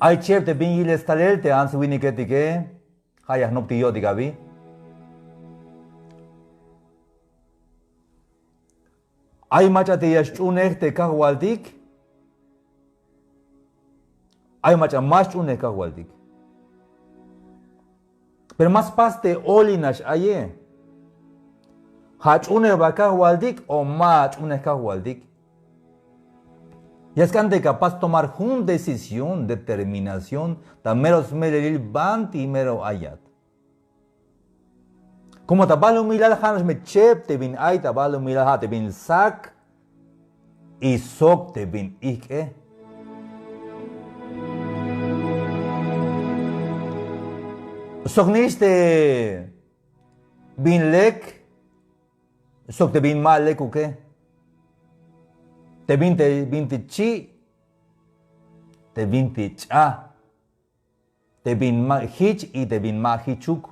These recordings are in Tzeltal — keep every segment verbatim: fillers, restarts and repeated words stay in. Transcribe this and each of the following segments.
Ay cheb te bin yilel stalel te ants winiketike. Ja' ya jnoptik yo'tik abi. Ay mach'a te ya sch'unej te kajwaltik. Ay mach'a ma sch'unej kajwaltik. Pero ma spas te oli nax aye. Ja' ach'unej ba kajwaltik o ma ach'unej kajwaltik. Ya sk'an te ya apas tomar jun decisión, determinación, ta mero smelelil banti mero ayat. Como ta balumilal ja' nax me cheb te bin ay ta balumilal, ja' te bin sak y sok te bin ijk'e. Sok nix te bin lek, sok te bin ma lekuke. Te bin te, bin te chi', te bin te ch'a, te bin ma jich y te bin ma jichuk.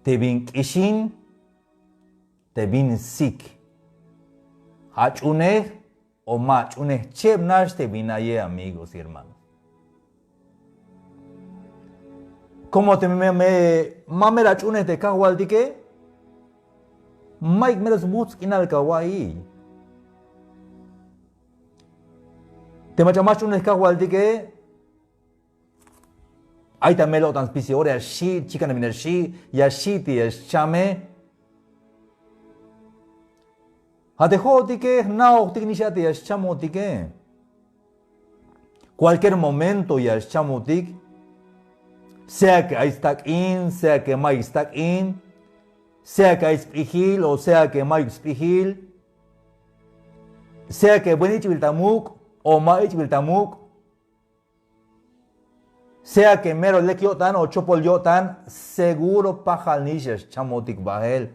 Te bin k'ixin, te bin sik. Ach'unej o ma ach'unej, cheb nax te bin aye, amigos y hermanos. Como te me, me, ma mero ach'unej te kajwaltike, mayuk mero sbuts k'inal kawa'iy. Te mach'a ma sch'unej kajwaltike, ay ta mel-o'tan spisil ora ya xi', chikan bin ya xi', ya xi' te ya xchame. Ja' te jo'otike jna'ojtik nix a te ya xchamotike. Cualquier momento ya xchamotik. Sea que ay stak'in, sea que mayuk stak'in, sea que ay sp'ijil o sea que mayuk sp'ijil, sea que buen ich'bil ta muk' o ma ich'bil ta muk', sea que mero lek yo'tan o chopol yo'tan, seguro pajal nix ya xchamotik bael.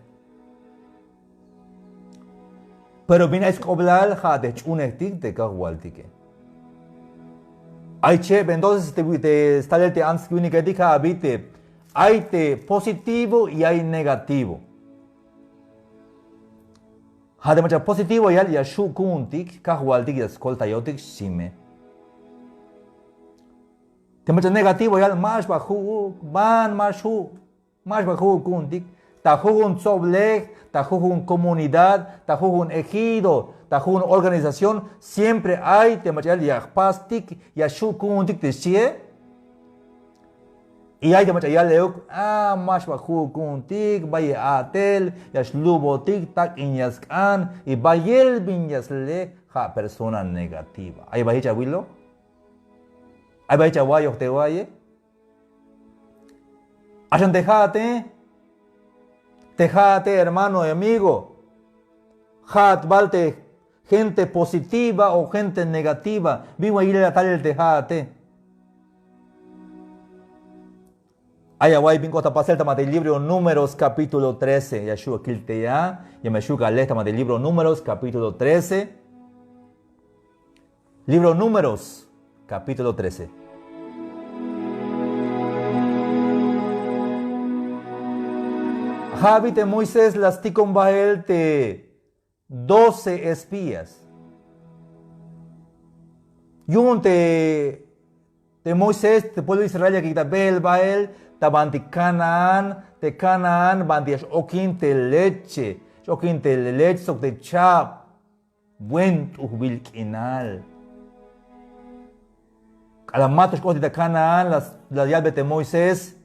Pero bin ay sk'oblal, ja' te jch'uunejtik te kajwaltike. Ay cheb entonces te, te stalel te ants winiketik, ja' abi te ay te positivo y ay negativo. Ja' te mach'a positivo yal ya xju' ku'untik, kajwaltik ya skoltayotik, xchi me. Te mach'a negativo yal ma xba ju'uk, ban ma xju', ma xba ju'uk ku'untik. Ta jujun tsoblej, ta jujun comunidad, ta jujun ejido, ta jujun organización, siempre ay te mach'a yal ya jpastik, ya xju' ku'untik te xchie. Y ay te mach'a yal euk, a, ma xba ju'uk ku'untik, bayel a'tel, ya xlubotik, tak'in ya sk'an, y bayel bin ya sle, ja' persona negativa. Ay ba jich awilo? Ay ba jich awa'iyoj te wa'iye? Axan te ja'ate, te ja'ate hermano y amigo, ja'at bal te gente positiva o gente negativa, bin wayilel a talel te ja'ate. Ay awa'iy bin k'ot ta pasel ta banti libro Números capítulo trece, ya xju' a kil te ya, ya me xju' a le ta banti libro Números capítulo trece. Libro Números, capítulo trece. Ja' abi te Moisés la stikon bael te doce espías. Yu'un te, te Moisés, te pueblo Israel yakik ta beel bael ta banti Canaán, te Canaán banti ya x-okin te leche, x-okin te leche sok te chab. Buen t'ujbil k'inal. K'alal ma to xk'otik ta Canaán, la, la yalbe te Moisés,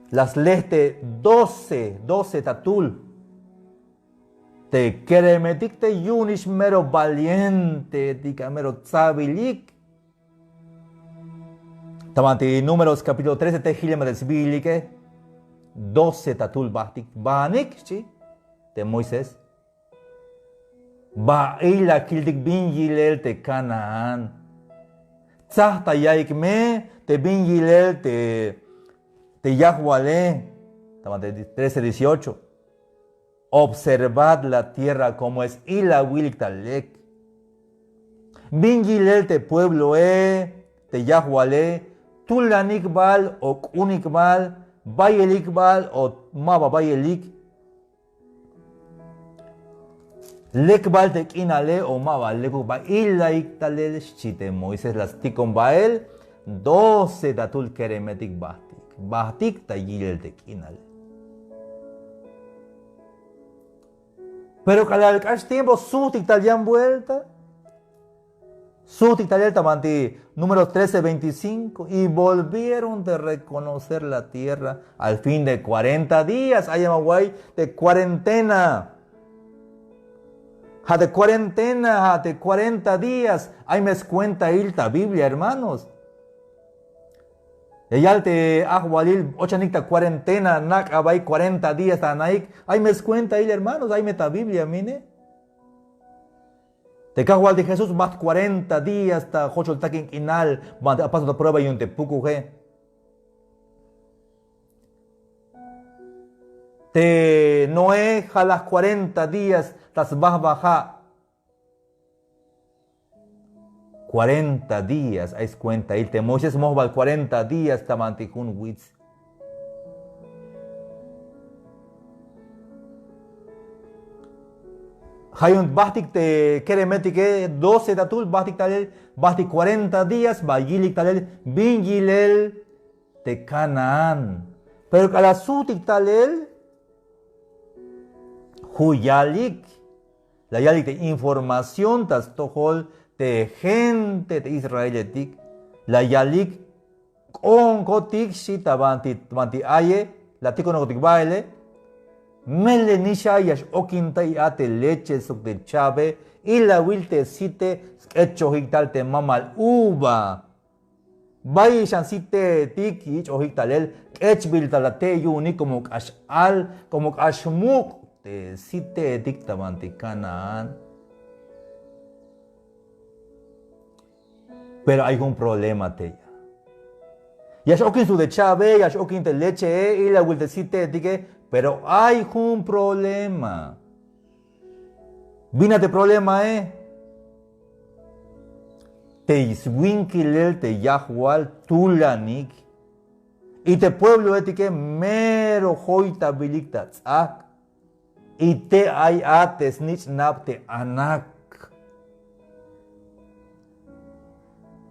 la sle te doce, doce ta tul te keremetik te yu'unix mero valienteetik, a mero tsabilik. Ta banti Números capítulo trece te jilem te sbiilike, doce ta tul bajtik, banik, xchi te Moisés. Ba'iy la kiltik bin yilel te Canaán. Tsaj ta yaik me te bin yilel te, te yajwale. Ta banti trece dieciocho. Observad la tierra como es, ilawil ta lek. Bin yilel te puebloe, te yajwale, tulanik bal o k'unik bal, bayelik bal o maba bayelik. Lek bal te k'inale o ma bal lekuk, ba ilaik talel, xchi te Moisés. La stikon bael doce ta tul keremetik, bajtik, bajtik ta yilel te k'inale. Pero k'alal k'ax tiempo sujtik tal yan vuelta. Sujtik talel ta banti Números trece veinticinco, y volvieron de reconocer la tierra al fin de cuarenta días. Ay ma awa'iy te cuarentena. Ja' te cuarentena, ja' te cuarenta días. Ay me skuentail ta Biblia, hermanos. Ya yal te ajwalil, ochanik ta cuarentena, nak'abaik cuarenta días ta anaik. Ay me skuentail, hermanos, ay me ta Biblia, mine. Te Kajwaltik Jesús bajt cuarenta días ta jochol takin k'inal, banti apasot ta prueba yu'un te pukuje. Te Noé jalaj cuarenta días ta sbajba ja'. Cuarenta días ay skuentail. Te Moisés moj bal cuarenta días ta banti jun wits. Ja' yu'un bajtik te keremetike, doce ta tul, bajtik talel, bajtik cuarenta días ba yilik talel bin yilel te Canaán. Pero k'alal sujtik talel, ju' yalik, la yalik te información ta stojol te gente te Israeletik, la yalik: K'oonkotik, xchi, ta banti, banti aye, la tikonokotik baele. Melel nix a ya x-okintay a te leche sok te chabe, ilawil te site sk'echojik tal te mamal uva. Bayel xan siteetik yich'ojik talel, k'echbil tal ta te' yu'unik, como k'ax al, como k'ax muk' te siteetik ta banti Canaán. Pero ay jun problema tey a. Ya x-okin sok te chabe, ya x-okin te lechee, ilawil te siteetike, pero ay jun problema. Bin a te problemae. Te swinkilel te yajwal tulanik. Y te puebloetike mero joytabilik ta ts'ajk'. Y te ay a te snich'nab te anak.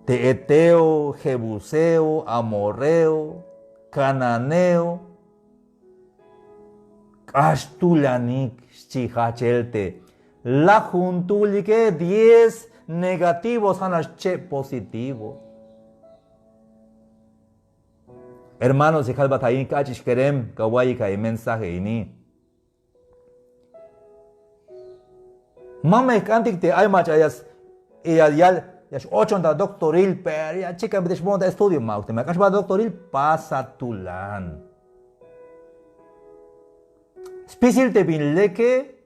Te heteo, jebuseo, amorreo, cananeo, k'ax tulanik, xchi jajchel te lajun tulike, diez negativos, ja' nax cheb positivo. Hermanos, ya kalbat a in, kach'ix kerem, kawa'iyik a e mensaje ini. Ma me jk'antik te ay mach'a ya s-, ya, ya, ya x-ochon ta doctoril, pero ya chikan bit'il xboon ta estudio, ma'uk. Teme ya k'ax ba doctoril, pasa tulan. Spisil te bin leke,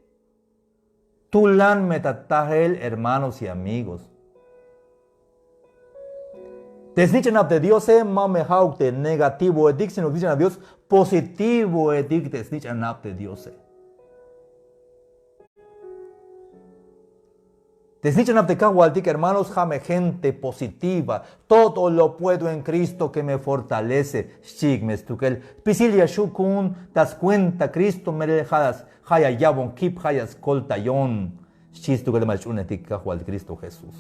tulan me ta tael, hermanos y amigos. Te snich'nab te Diose ma me ja'uk te negativoetik, sino que snich'nab Dios positivoetik te snich'nab te Diose. Te snich'nab te Kajwaltik, hermanos, ja' me gente positiva. Todo lo puedo en Cristo que me fortalece, xchiik me stukel. Spisil ya xju' ku'un ta skuenta Cristo, melel ja' ya, ja' ya ya'bon kip, ja' ya skoltayon. Xchi stukel te ma sch'uunetik Kajwal Cristo Jesús.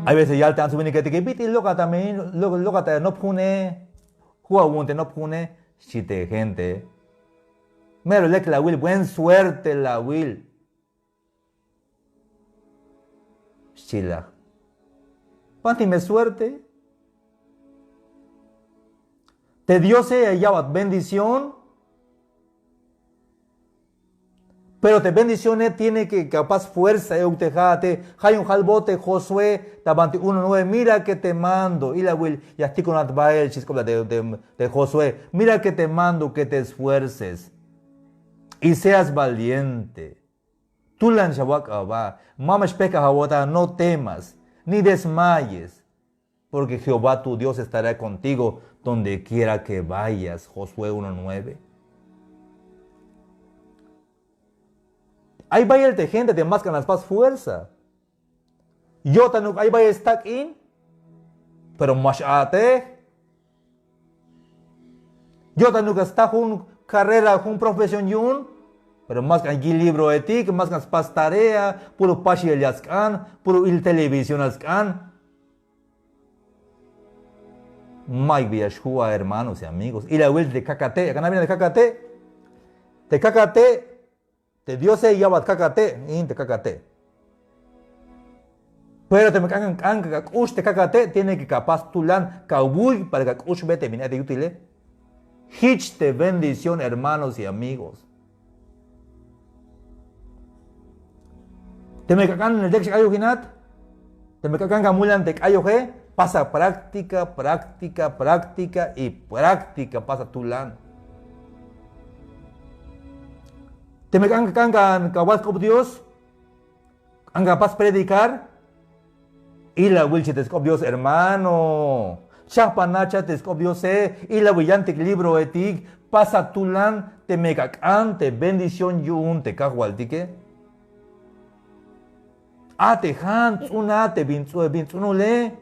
Hay veces yal te ants winiketike: bit'il lokat a me, lo-, lokat a nopjune, ju' awu'un te nopjune, xchi te gente. Mero lek la awil, buen suerte la awil. Xchi la. Banti me suerte. Te Diose ya ya'bat bendición. Pero te bendicióne tiene que, que apas fuerza euk te ja'ate. Ja' yu'un jalbot te Josué ta banti uno nueve: mira que te mando. Ilawil, ya jtikonat bael, xchi sk'oplal te, te, te Josué. Mira que te mando que te esfuerces y seas valiente. Tulan xawak' aba, ma me xpejk'aj awota, no temas, ni desmayes, porque Jehová tu Dios estará contigo donde quiera que vayas. Josué uno nueve. Ay bayel te gente te ma sk'an la spas fuerza. Yo'tanuk ay bayel stak'in, pero ma x-a'tej. Yo'tanuk a sta jun carrera, jun profesión yu'un, pero ma sk'an yil libroetik, ma sk'an spas tarea, puro paxiyel ya sk'an, puro il televisional sk'an. Mayuk bi ya xju' a, hermanos y amigos. Ilawil te kakate', ak'an a bin te kakate'. Te kakate', te Diose ya'bat kakate', in te kakate'. Pero teme k'an, k'an ka k'ux te kakate', tiene que ka pas tulan, ka wuy para ka k'uxbe te bin ay te yutile. Jich te bendición, hermanos y amigos. Teme k'ak'an lek xk'ayojinat, teme k'ak'an ka mulan te k'ayoje, pasa práctica, práctica, práctica y práctica, pasa tulan. Teme k'an, k'an, k'an ka wal sk'op Dios, k'an ka pas predicar, ilawil xchi te sk'op Dios, hermano. Chajpanat xchi te sk'op Diose, ilawil yantik libroetik, pasa tulan, teme k'ak'an te bendición yu'un te Kajwaltike. A'tejan, ts'unat te bin ts'u-, bin ts'unule.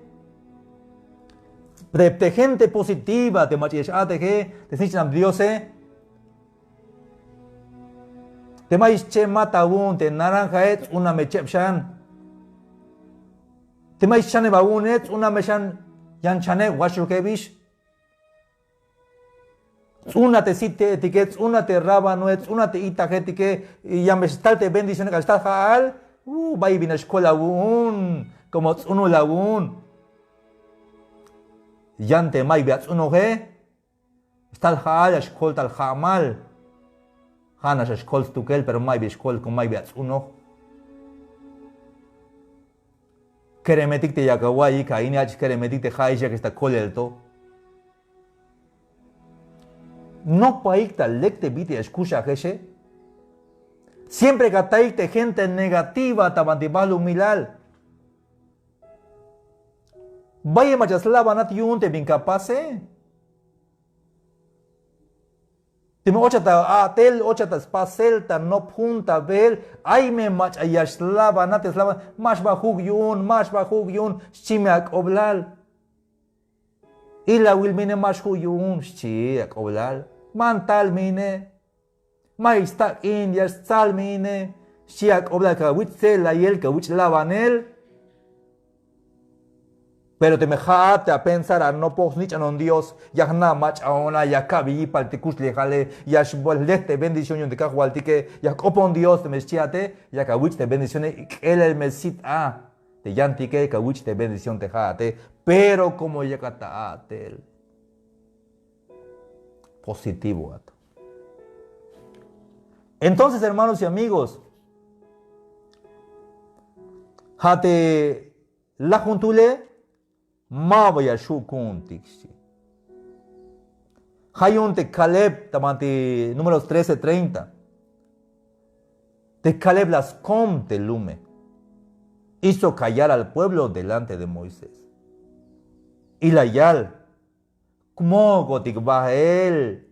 Te, te gente positiva te mach'a ya x-a'teje te snich'nab Diose. Teme ay xchemat awu'un te naranjae, ts'una me cheb xan. Teme ay xchaneb awu'une, ts'una me xan, yan chaneb, waxukebix. Ts'una te siteetike, ts'una te rábanoe, ts'una te itajetike, y ya me xtal te bendición k'ax tal ja'al, uh, bay bin a xkol awu'un, como ts'unul awu'un. Yan te mayuk bi ats'unoje, xtal ja'al ya xkol tal ja'mal. Ja'nax a xkol stukel, pero mayuk bi xkol, como mayuk bi ats'unoj. Keremetik te yak awa'iyik a ini, ach'ix keremetik te ja'ix yakex ta kolel to. Nopaik ta lek te bit'il ya xkuxajexe. Siempre ka taik te gente negativa ta banti balumilal. Bayel mach'a slabanat yu'un te bin ka pase. Teme ochat ta a'tel, ochat ta spasel, ta nop jun ta beel, ay me mach'a ya xslabanat te slabanat, ma xba juk' yu'un, ma xba juk' yu'un, xchi me ak'oblal. Ilawil me ine, ma xju' yu'un, xchi ak'oblal. Mantal me ine. Mayuk stak'in, ya stsal me ine, xchi ak'oblal, ka wich' tse'layel, ka wich' labanel. Pero teme ja'at te apensar anopoj snich'anon Dios, ya jna' mach'aona, ya kabi yipal te kuxlejale, ya xlej te bendición yu'un te Kajwaltike, ya jk'opon Dios, teme xchiate, ya ka wich' te bendicióne, y k'elel me sit a te yantike, ka wich' te bendición te ja'ate, pero como yakat ta a'tel. Positivo ato. Entonces, hermanos y amigos, ja' te lajuntule, maba ya xju' ku'untik, xchi. Ja' yu'un te Caleb, ta banti Números trece treinta. Te Caleb la skom te lume. Y sok ka yal al pueblo delante de Moisés. Y la yal: Kmokotik bael.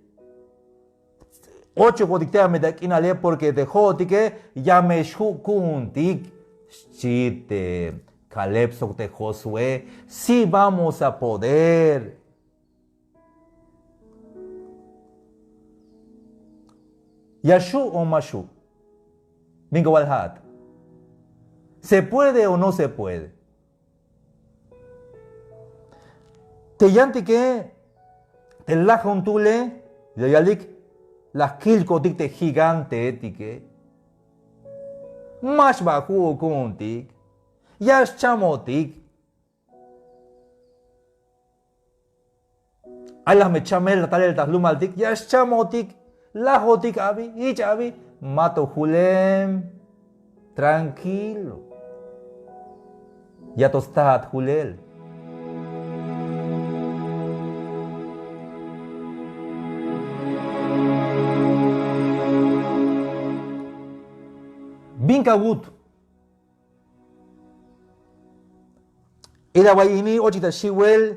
Ochokotik teme ta k'inale, porque te jo'otike ya me xju' ku'untik, xchi te Caleb sok te Josué. Sí vamos a poder. ¿Ya xju' o ma xju'? Bin ka wal ja'at. ¿Se puede o no se puede? Te yantike, te lajuntule, ya yalik, la kilkotik te giganteetike. Ma xba ju'uk ku'untik. Ya xchamotik. Ay la me chamel ta talel ta jlumaltik, ya xchamotik, lajotik abi, jich abi, mato julem, tranquilo. Ya to stajat julel. Bin ka wut. Y la way ini ochik ta xiwel,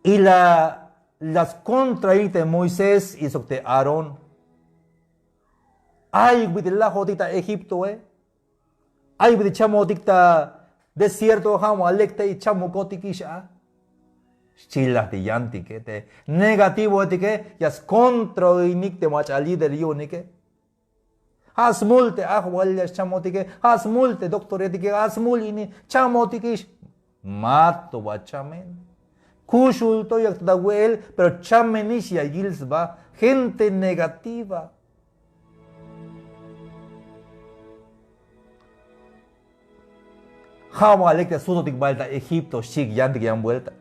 y la, la skontrair te Moisés y sok te Aarón. Ayuk bit'il lajotik ta Egiptoe. Ayuk bit'il chamotik ta desierto, ja' ma lek te chamokotikix a. Xchilaj te yantike, te negativoetike ya skontroinik te mach'a líder yu'unike. Ja' smul te ajwalil ya xchamotike, ja' smul te doctoretike, ja' smul ini, chamotikix. Ma to ba chamen. Kuxul to yak ta we'el, pero chamenix ya yil sba. Gente negativa. Ja' ba lek te sutotik bael ta Egipto, xchiik yantik yan vuelta.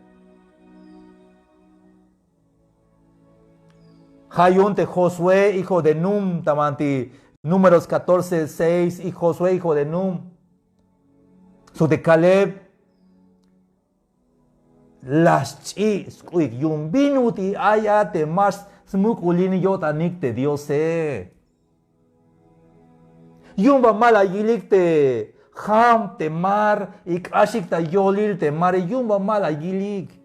Ja' yu'un te Josué hijo de Nun, ta banti Números catorce seis, y Josué hijo de Nun. Sok te Caleb, la xch'i' sk'u'ik yu'un bin ut'il ay a te ma smuk'ulin yo'tanik te Diose. Yu'un ba ma la yilik te jam te mar y k'axik ta yolil te mare, yu'un ba ma la yilik.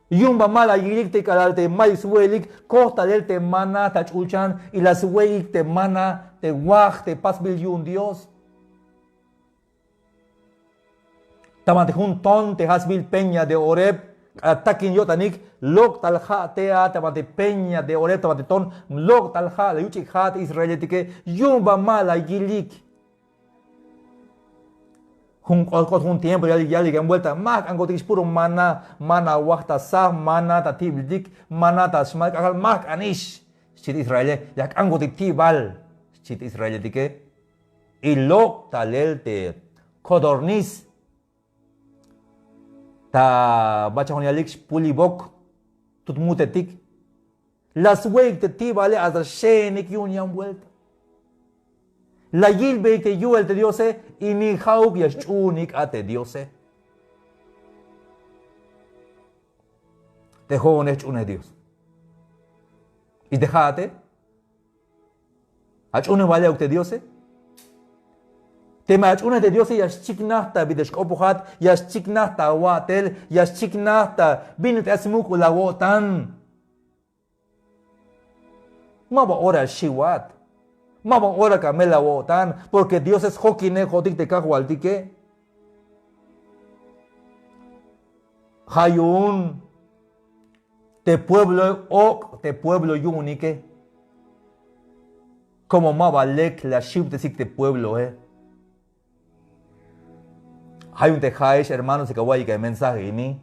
Yu'un ba ma la yilik te k'alal te mayuk swe'elik koj talel te maná ta ch'ulchan y la swe'ik te maná te waj te pasbil yu'un Dios. Ta banti jun ton te ja' sbiil peña de Horeb, k'alal takin yo'tanik, lok' tal ja' te a, ta banti peña de Horeb, ta banti ton, lok' tal ja', la yuch'ik ja' te israeletike, yu'un ba ma la yilik. Jun k'ot k'ot jun tiempo yalik, yalik yan vuelta, ma jk'ankotikix, puro maná, maná waj ta saj, maná ta ti'biltik, maná ta xmal k'ajk'al, ma jk'anix, xchi te israele, ya jk'ankotik ti'bal, xchi te israeletike. Y lok' talel te codorniz, ta bach'a jun yalik xpulibok, tut mutetik. La swe'ik te ti'bale hasta xeenik yu'un yan vuelta. La yilbeyik te yu'el te Diose, y ni ja'uk ya xch'uunik a te Diose. Te jo'one jch'uunej Dios. Y te ja'ate, ach'uunej bal euk te Diose. Teme ach'uunej te Diose, ya xchiknaj ta bit'il xk'opojat, ya xchiknaj ta awa'tel, ya xchiknaj ta bin ut'il ya smuk'ul awo'tan. Ma ba ora xiwat. Ma ba ora ka mel awo'tan, porque Diose sjokinejotik te Kajwaltike. Ja' yu'un te puebloe, ok' te pueblo yu'unike. Como ma ba lek la xiwtesik te puebloe. Ja' yu'un te ja'ex hermanos, te ka awa'iyik a mensaje ini,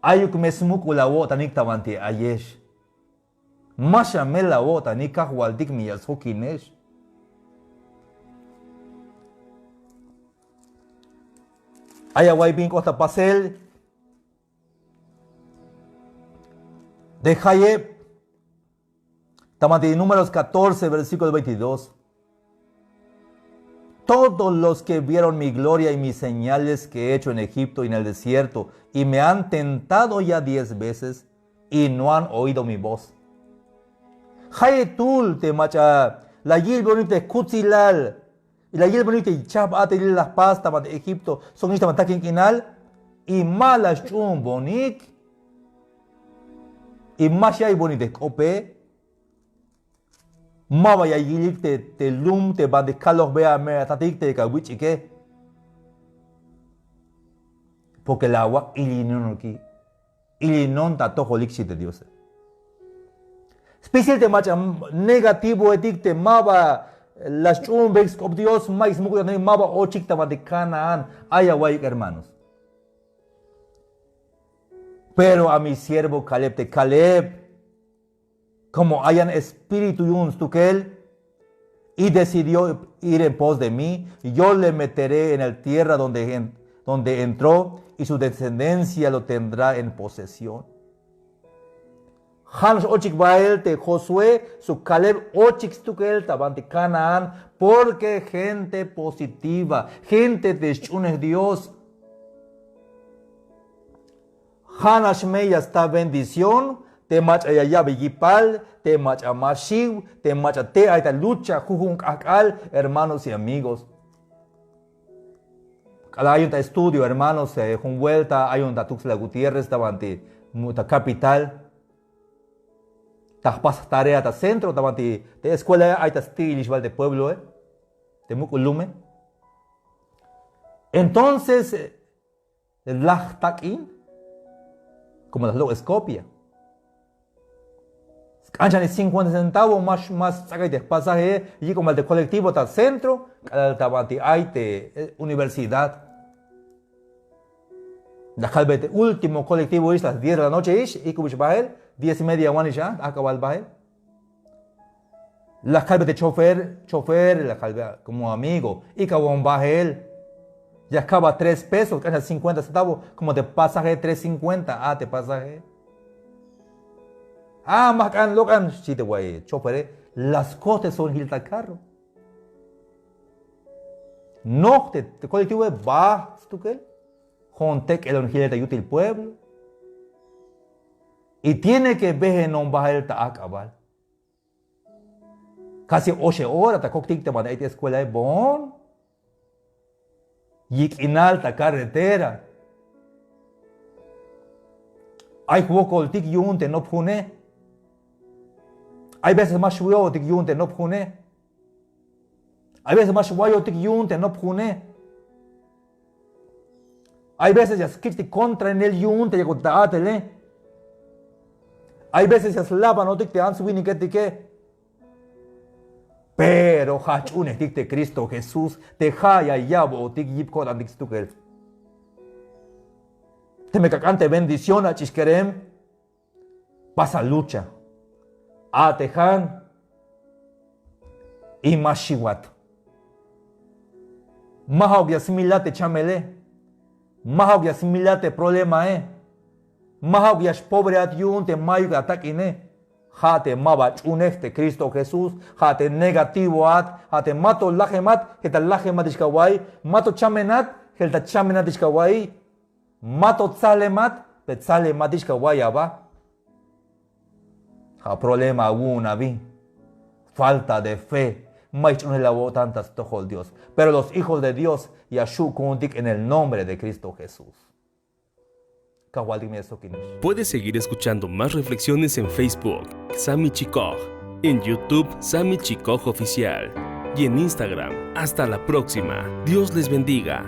ayuk me smuk'ul awo'tanik ta banti ayex. Ma xa mel awo'tanik, Kajwaltik me ya sjokinex. Ay awa'iy bin k'ot ta pasel te jayeb. Ta banti Números catorce, versículo veintidós. Todos los que vieron mi gloria y mis señales que he hecho en Egipto y en el desierto, y me han tentado ya diez veces, y no han oído mi voz. Jayeb tul te mach'a la yilbonik te kutsilal, y la yilbonik te chajp atelil la jpas ta banti Egipto sok nix ta banti takin k'inal, y ma la xch'uunbonik, y ma xya'iybonik te jk'ope. Ma ba ya yilik te, te lum te banti kalojbe a me atatik te ka wich'ike. Porque la awak' ilinonuk, ilinon ta atojolik, xchi te Diose. Spisil te mach'a negativoetik te ma ba la xch'uunbeyik sk'op Dios, mayuk smuk'ul yo'tanik, ma ba ochik ta banti Canaán. Ay awa'iyik hermanos. Pero a mi siervo Caleb, te Caleb, como ayan espíritu yu'un stukel, y decidió ir en pos de mí, yo le meteré en el tierra donde, en- donde entró, y su descendencia lo tendrá en posesión. Ja'nax ochik bael te Josué sok Caleb, ochik stukel ta banti Canaán, porque gente positiva, gente te sch'uunej Dios. Ja'nax me ya sta bendición te mach'a ya ya'be yipal, te mach'a ma xiw, te mach'a te ay ta lucha jujun k'ajk'al, hermanos y amigos. K'alal ayon ta estudio, hermanos, eh, jun vuelta ayon ta Tuxtla Gutiérrez, ta banti mu- ta capital. Ta jpas tarea ta centro, ta banti te escuela ay ta sti'ilix bal te puebloe, te muk'ul lume. Entonces, eh, Laj tak'in. Como la jlok'es copia. Sk'an xanix cincuenta centavo más, más sts'akay te jpasaje, yik'omal te colectivo ta centro k'alal ta banti ay te, eh, universidad. La kalbe te último colectivo ix, las diez de la noche ix, ikubix bajel, diez y media wan ix a, ak'abal bajel. La kalbe te chofer, chofer, la kalbe como amigo, ikawon bajel. Ya kaba tres pesos, k'an xan cincuenta centavo, como te pasaje tres cincuenta a te pasaje. A, ma jk'an lok'an, xchi te way chofere, la skoj te sonjil ta carro. Noj te, te colectivoe, baj stukel. Jo'on tek'elon jilel ta yutil pueblo. Y tiene que bejenon bajel ta ak'abal. Casi oxe hora ta koktik te banti ay te escuelae, boon. Yik'inal ta carretera. Ay jwokoltik yu'un te nopjune. Ay veces ma xwe'otik yu'un te nopjune. Ay veces ma xwayotik yu'un te nopjune. Ay veces ya skich te contrainel yu'un te yakot ta a'tele. Ay veces ya slabanotik te ants winiketike. Pero jajch-unejtik te Cristo Jesús, te ja' ya ya'botik yip ko'tantik stukel. Teme ka k'an te bendición, ach'ix kerem. Pasa lucha. A'tejan. Y ma xiwat. Ma ja'uk ya smilat te chamele. Ma ja'uk ya smilat te problemae. Ma ja'uk ya xpobreat yu'un te mayuk atak'ine. Ja' te ma ba ch'unej te Cristo Jesús. Ja' te negativoat. Ja' te ma to lajemat, jelta lajematix kawa'iy. Ma to chamenat, jelta chamenatix kawa'iy. Ma to tsalemat, te tsalematix kawa'iy aba. Ja' problema awu'un abi. Falta de fe. May jch'uunel awo'tan ta stojol Dios. Pero los hijos de Dios ya xju' ku'untik en el nombre de Cristo Jesús. Kajwaltik me ya sokinix. Puedes seguir escuchando más reflexiones en Facebook, Sami Chikoj, en YouTube, Sami Chikoj Oficial, y en Instagram. Hasta la próxima. Dios les bendiga.